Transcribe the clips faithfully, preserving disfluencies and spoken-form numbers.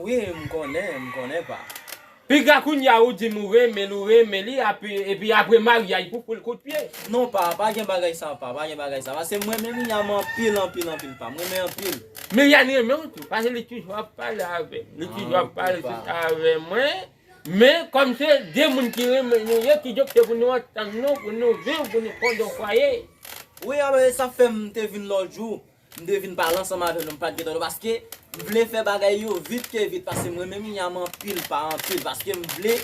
Wi, m konnen, m konnen pa. Piga kounye a ou di m ou renmen l, ou renmen li, api, epi apre maryaj pou fout kout pye. Non pa, pa gen bagay sa pa, pa gen bagay sa. Paske mwen menm William anpil, anpil, anpil pa. Mwen renmen anpil. William renmen w tou, paske li toujou ap pale avè m. Li toujou ap pale avè mwen. Men, kòm se de moun ki renmen nou ye, ki djòk se pou nou antann nou, pou nou viv, pou nou fonde yon fwaye. Wi, a, sa fè m te vin lòt jou. M te vin pale ansanm avè nou, m pa t gentan nou, paske m vle fè bagay yo vit ke vit, paske mwen menm William anpil pa anpil, paske m vle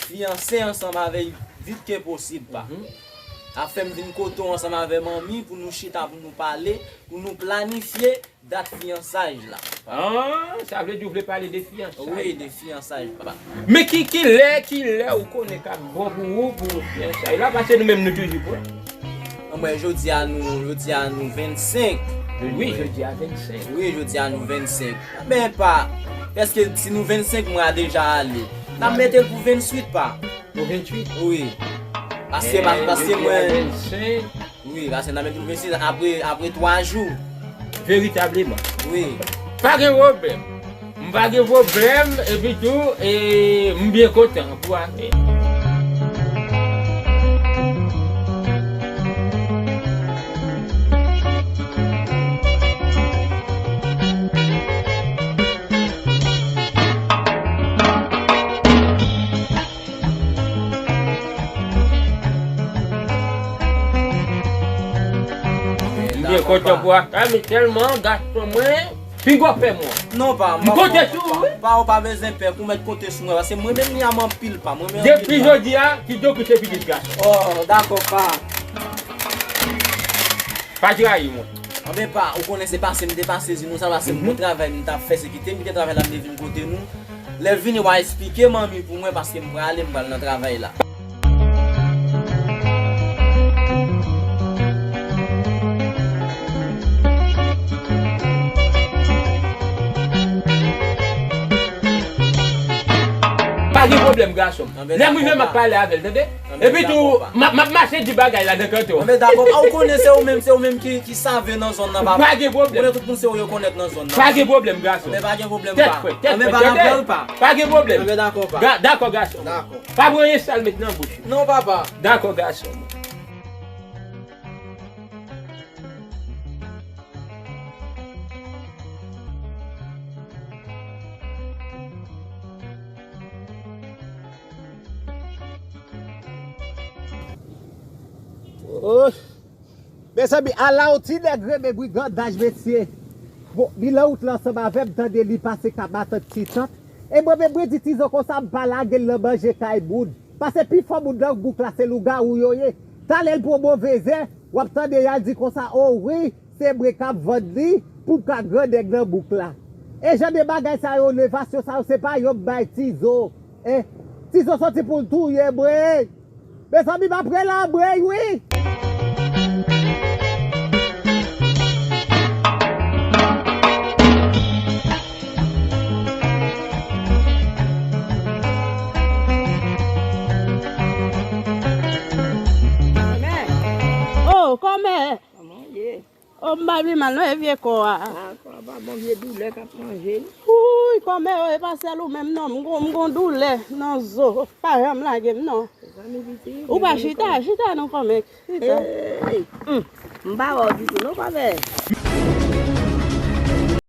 fiyanse ansanm avè l vit ke posib pa. Sa fè m vin kote w ansanm avè manmi pou nou chita, pou nou pale, pou nou planifye dat fiyansaj la. Ah, sa vle di w vle pale de fiyansaj. Wi, de fiyansaj, papa. Men ki, ki lè, ki lè ou konnen k ap bon pou ou, pou fiyansay la, paske nou menm nou toujou prè. Anmwey, jodi a nou, jodi a nou vennsenk. Wi, jodi a vennsenk. Wi, jodi a nou vennsenk. Men pa, èske si nou vennsenk mwa deja ale, n ap mete l pou venntuit pa. Pou venntuit? Wi. Paske, paske mwen, vennsenk. Wi, paske n ap mete l pou venntuit apre, apre twa jou. Veritableman. Wi. Pa gen pwoblèm. M pa gen pwoblèm, epi tou, e, m byen kontan pou afè. M byen kontan pou afè, men tèlman gason mwen. Piga w pè mwen. Non, pa, m konte sou ou, wi. Pa, ou pa bezwen pè, ou mèt konte sou mwen, paske mwen menm William anpil pa, mwen menm anpil pa. Depi jodi a, ki djo ki se pitit gason. Oh, dakò, pa. Pa trayi mwen. Anben pa, ou konnen se pase m te pase di nou sa, paske m gon travay m t ap fè, se kite m kite travay la, m te vin kote nou. Lè vini, w a esplike manmi pou mwen, paske m prale, m pral nan travay la. Pa gen pwoblèm, gason m. Lè m rive, m ap pale avè l, tande? Epi tou, m ap, m ap mache di bagay la nan kanto. Anben dakò, pa, ou konnen se ou menm, se ou menm ki, ki save nan zòn nan, papa. Pa gen pwoblèm. Ou konnen tout moun se ou yo konnèt nan zòn nan. Pa gen pwoblèm, gason. Anben pa gen pwoblèm, pa. Tèt frèt, tèt frèt, tande? Pa gen pwoblèm. Anben dakò, pa. Dakò, gason. Dakò. Pa pran anyen sal met nan bouch ou. Non, papa. Dakò, gason. Oh. Mezanmi, ala yon ti nèg renmen brigandaj, mesye. Bon, li nan wout la ansanm avè m, tande li pase ka matant ti tant. E mwen menm, mwen di Tizo konsa, m pa lage l nan manje kay moun. Paske pifò moun nan bouk la, se lougawou yo ye. Talè l pran move zè, w ap tande y al di konsa, o wi, se mwen k ap vann li pou m ka grannèg nan bouk la. E jan de bagay sa yo, levasyon sa yo, se pa yo m bay Tizo. E, Tizo soti pou l touye mwen. Mezanmi, m ap rele anmwey, wi. Kòmè. Oh, kòmè. Kòman w ye? Oh, m pa pi mal non, e vye kò a. Ah, kò a pa bon, vye doulè k ap manje l. Wouy, Kòmè yo, e pa sèl ou menm non, m gon, m gon doulè nan zo. Pa janm lage m non. Zanmi pitit, ou pa chita, chita non kòmè. Chita. Hey, m pa wè w ditou non kòmè.